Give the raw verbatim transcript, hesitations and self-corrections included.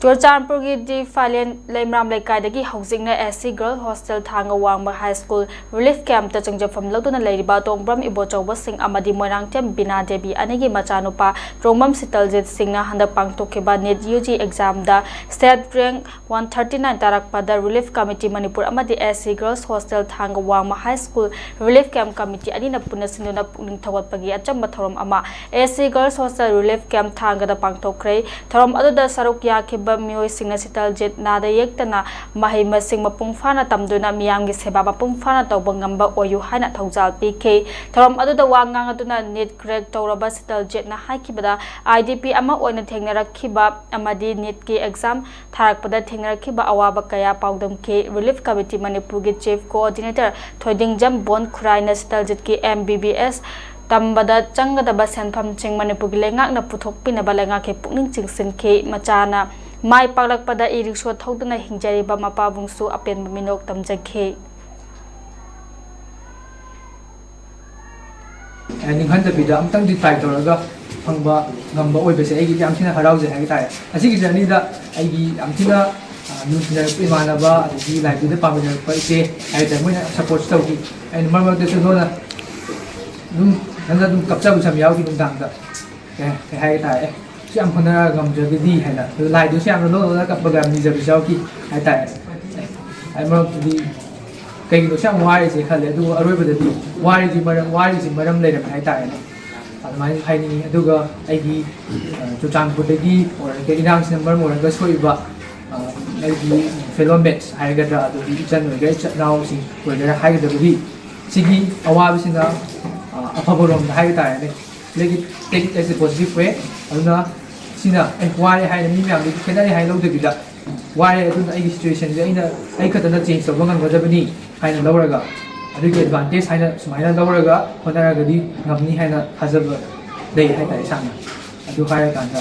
ꯆꯨꯔꯆꯥꯟꯄꯨꯔꯒꯤ ꯗꯤ ꯐꯥꯂꯦꯟ ꯂꯩꯃꯔꯥꯝ ꯂꯩꯀꯥꯏꯗꯒꯤ ꯍꯧꯖꯤꯛꯅ ꯑꯦꯁ ꯁꯤ ꯒꯔꯜꯁ ꯍꯣꯁꯇꯦꯜ ꯊꯥꯡꯒ ꯋꯥꯡꯃ ꯍꯥꯏ ꯁ꯭ꯀꯨꯜ ꯔꯤꯂꯤꯐ ꯀꯦꯝꯞꯇ ꯆꯪꯖꯐꯝ ꯂꯧꯗꯨꯅ ꯂꯩꯔꯤꯕ ꯇꯣꯡꯕ꯭ꯔꯝ ꯏꯕꯣꯆꯧꯕꯁꯤꯡ ꯑꯃꯗꯤ ꯃꯣꯏꯔꯥꯡꯊꯦꯝ ꯕꯤꯅꯥ ꯗꯦꯕꯤ ꯑꯅꯤꯒꯤ ꯃꯆꯥꯅꯨꯄꯥ ꯇꯣꯡꯕ꯭ꯔꯝ ꯁꯤꯇꯜꯖꯤꯠ ꯁꯤꯡꯅ ꯍꯟꯗꯛ ꯄꯥꯡꯊꯣꯛꯈꯤꯕ ꯅꯤꯠ ꯌꯨ ꯖꯤ ꯑꯦꯛꯖꯥꯝꯗ state rank one thirty nine ꯇꯥꯔꯛꯄꯗ ꯔꯤꯂꯤꯐ ꯀꯃꯤꯇꯤ ꯃꯅꯤꯄꯨꯔ ꯑꯃꯗꯤ ꯑꯦꯁ ꯁꯤ ꯒꯔꯜꯁ ꯍꯣꯁꯇꯦꯜ ꯊꯥꯡꯒ ꯋꯥꯡꯃ high school relief camp committee ꯑꯅꯤꯅ ꯄꯨꯟꯅ ꯁꯤꯟꯗꯨꯅ ꯄꯨꯛꯅꯤꯡ ꯊꯧꯒꯠꯄꯒꯤ ꯑꯆꯝꯕ ꯊꯧꯔꯝ ꯑꯃ S C girls hostel relief camp ꯊꯥꯡꯒꯗ ꯄꯥꯡꯊꯣꯛꯈ꯭ꯔꯦ꯫ ꯊꯧꯔꯝ ꯑꯗꯨꯗ ꯁꯔꯨꯛ ꯌꯥꯈꯤꯕ ꯃꯤꯑꯣꯏꯁꯤꯡꯅ ꯁꯤꯇꯜꯖꯤꯠ ꯅꯥꯗ ꯌꯦꯛꯇꯅ ꯃꯍꯩ ꯃꯁꯤꯡ ꯃꯄꯨꯡ ꯐꯥꯅ ꯇꯝꯗꯨꯅ ꯃꯤꯌꯥꯝꯒꯤ ꯁꯦꯕꯥ ꯃꯄꯨꯡ ꯐꯥꯅ ꯇꯧꯕ ꯉꯝꯕ ꯑꯣꯏꯌꯨ ꯍꯥꯏꯅ ꯊꯧꯖꯥꯜ ꯄꯤꯈꯤ꯫ ꯊꯧꯔꯝ ꯑꯗꯨꯗ ꯋꯥ ꯉꯥꯡꯗꯨꯅ ꯅꯤꯠ ꯀ꯭ꯔꯦꯛ ꯇꯧꯔꯕ ꯁꯤꯇꯜꯖꯤꯠꯅ ꯍꯥꯏꯈꯤꯕꯗ, ꯑꯥꯏ ꯗꯤ ꯄꯤ ꯑꯃ ꯑꯣꯏꯅ ꯊꯦꯡꯅꯔꯛꯈꯤꯕ ꯑꯃꯗꯤ ꯅꯤꯠꯀꯤ ꯑꯦꯛꯖꯥꯝ ꯊꯥꯔꯛꯄꯗ ꯊꯦꯡꯅꯔꯛꯈꯤꯕ ꯑꯋꯥꯕ ꯀꯌꯥ ꯄꯥꯎꯗꯝꯈꯤ꯫ ꯔꯤꯂꯤꯐ ꯀꯃꯤꯇꯤ ꯃꯅꯤꯄꯨꯔꯒꯤ ꯆꯤꯐ ꯀꯣꯑꯣꯔꯗꯤꯅꯦꯇꯔ ꯊꯣꯏꯗꯤꯡꯖꯝ ꯕꯣꯟ ꯈꯨꯔꯥꯏꯅ ꯁꯤꯇꯜꯖꯤꯠꯀꯤ ꯑꯦꯝ ꯕꯤ ꯕꯤ ꯑꯦꯁ ꯇꯝꯕꯗ ꯆꯪꯒꯗꯕ ꯁꯦꯟꯐꯝꯁꯤꯡ ꯃꯅꯤꯄꯨꯔꯒꯤ ꯂꯩꯉꯥꯛꯅ ꯄꯨꯊꯣꯛꯄꯤꯅꯕ ꯂꯩꯉꯥꯛꯀꯤ ꯄꯨꯛꯅꯤꯡ ꯆꯤꯡꯁꯤꯟꯈꯤ꯫ ꯃꯆꯥꯅ ꯃꯥꯏ ꯄꯥꯛꯂꯛꯄꯗ ꯏ ꯔꯤꯛꯁꯣ ꯊꯧꯗꯨꯅ ꯍꯤꯡꯖꯔꯤꯕ ꯃꯄꯥꯕꯨꯡꯁꯨ ꯑꯄꯦꯟꯕ ꯃꯤꯅꯣꯛ ꯇꯝꯖꯈꯤ꯫ ꯅꯤꯡꯍꯟꯗꯕꯤꯗ ꯑꯃꯨꯛꯇꯪꯗꯤ ꯇ꯭ꯔꯥꯏ ꯇꯧꯔꯒ ꯐꯪꯕ ꯉꯝꯕ ꯑꯣꯏꯕꯁꯦ ꯑꯩꯒꯤꯗꯤ ꯌꯥꯝ ꯊꯤꯅ ꯍꯔꯥꯎꯖꯩ ꯍꯥꯏꯕ ꯇꯥꯔꯦ꯫ ꯑꯁꯤꯒꯤ ꯖꯔꯅꯤꯗ ꯑꯩꯒꯤ ꯌꯥꯝ ꯊꯤꯅ ꯅꯨꯡꯁꯤꯅꯔꯛꯄ ꯏꯃꯥꯟꯅꯕ, ꯑꯗꯒꯤ ꯂꯥꯏꯕ꯭ꯔꯦꯔꯤꯗ ꯄꯥꯃꯤꯟꯅꯔꯛꯄ ꯏꯆꯦ ꯍꯥꯏꯇꯥꯔꯦ, ꯃꯣꯏꯅ ꯁꯞꯄꯣꯔꯠꯁꯨ ꯇꯧꯈꯤ꯫ ꯑꯩꯅ ꯃꯔꯛ ꯃꯔꯛꯇꯁꯨ ꯂꯣꯟꯅ ꯑꯗꯨꯝ ꯏꯊꯟꯗ ꯑꯗꯨꯝ ꯀꯞꯆꯕꯁꯨ ꯌꯥꯝ ꯌꯥꯎꯈꯤ ꯅꯨꯡꯗꯥꯡꯗ꯫ ꯀꯩ ꯀꯩ ꯍꯥꯏꯒꯦ ꯇꯥꯔꯦ, ꯑꯦ, ꯁꯤ ꯌꯥꯝ ꯍꯣꯠꯅꯔꯒ ꯉꯝꯗ꯭ꯔꯒꯗꯤ ꯍꯥꯏꯅ꯫ ꯑꯗꯨ ꯂꯥꯏꯗꯨꯁꯨ ꯌꯥꯝꯅ ꯂꯣꯟ ꯂꯣꯟꯅ ꯀꯞꯄꯒ ꯌꯥꯝ ꯅꯤꯖꯕꯁꯨ ꯌꯥꯎꯈꯤ ꯍꯥꯏꯇꯥꯔꯦ꯫ ꯑꯩ ꯃꯔꯛꯇꯗꯤ ꯀꯩꯒꯤꯅꯣ ꯁꯤ ꯌꯥꯝ ꯋꯥꯔꯤꯁꯦ ꯈꯜꯂꯦ, ꯑꯗꯨꯕꯨ ꯑꯔꯣꯏꯕꯗꯗꯤ ꯋꯥꯔꯤꯁꯤ ꯃꯔꯝ, ꯋꯥꯔꯤꯁꯤ ꯃꯔꯝ ꯂꯩꯔꯝꯃꯦ ꯍꯥꯏꯇꯥꯔꯦꯅꯦ꯫ ꯑꯗꯨꯃꯥꯏꯅ ꯍꯥꯏꯅꯤꯡꯉꯤ꯫ ꯑꯗꯨꯒ ꯑꯩꯒꯤ, ꯑ, ꯆꯨꯔꯆꯥꯟꯄꯨꯔꯗꯒꯤ ꯑꯣꯏꯔꯒ ꯏꯔꯥꯡꯁꯤꯅ ꯃꯔꯝ ꯑꯣꯏꯔꯒ ꯁꯣꯛꯏꯕ, ꯑ, ꯑꯩꯒꯤ ꯐꯦꯂꯣ ꯃꯦꯠꯁ ꯍꯥꯏꯒꯗ꯭ꯔꯥ, ꯑꯗꯨꯗꯤ ꯏꯆꯟ ꯑꯣꯏꯒꯦꯔꯥ ꯏꯆꯤꯟ ꯏꯅꯥꯎꯁꯤꯡ ꯑꯣꯏꯒꯦꯔꯥ ꯍꯥꯏꯒꯗꯕꯗꯤ, ꯁꯤꯒꯤ ꯑꯋꯥꯕꯁꯤꯅ, ꯑ, ꯑꯐꯕꯔꯣꯝꯗ ꯍꯥꯏꯕ ꯇꯥꯔꯦꯅꯦ꯫ Take it, take it as a positive way. ꯑꯗꯨꯅ ꯁꯤꯅ ꯑꯦ ꯋꯥꯔꯦ ꯍꯥꯏꯅ ꯃꯤ ꯃꯌꯥꯝꯗꯒꯤ ꯈꯦꯠꯅꯔꯦ ꯍꯥꯏꯅ ꯂꯧꯗꯕꯤꯗ, ꯋꯥꯔꯦ ꯑꯗꯨꯅ ꯑꯩꯒꯤ ꯁꯤꯆꯨꯋꯦꯁꯟꯁꯦ ꯑꯩꯅ, ꯑꯩ ꯈꯛꯇꯅ ꯆꯦꯟꯖ ꯇꯧꯕ ꯉꯝꯒꯗꯕꯅꯤ ꯍꯥꯏꯅ ꯂꯧꯔꯒ, ꯑꯗꯨꯒꯤ ꯑꯦꯗꯚꯥꯟꯇꯦꯖ ꯍꯥꯏꯅ ꯁꯨꯃꯥꯏꯅ ꯂꯧꯔꯒ ꯍꯣꯠꯅꯔꯒꯗꯤ ꯉꯝꯅꯤ ꯍꯥꯏꯅ ꯊꯥꯖꯕ ꯂꯩ ꯍꯥꯏꯇꯥꯔꯦ ꯏꯁꯥꯅ꯫ ꯑꯗꯨ ꯍꯥꯏꯔꯀꯥꯟꯗ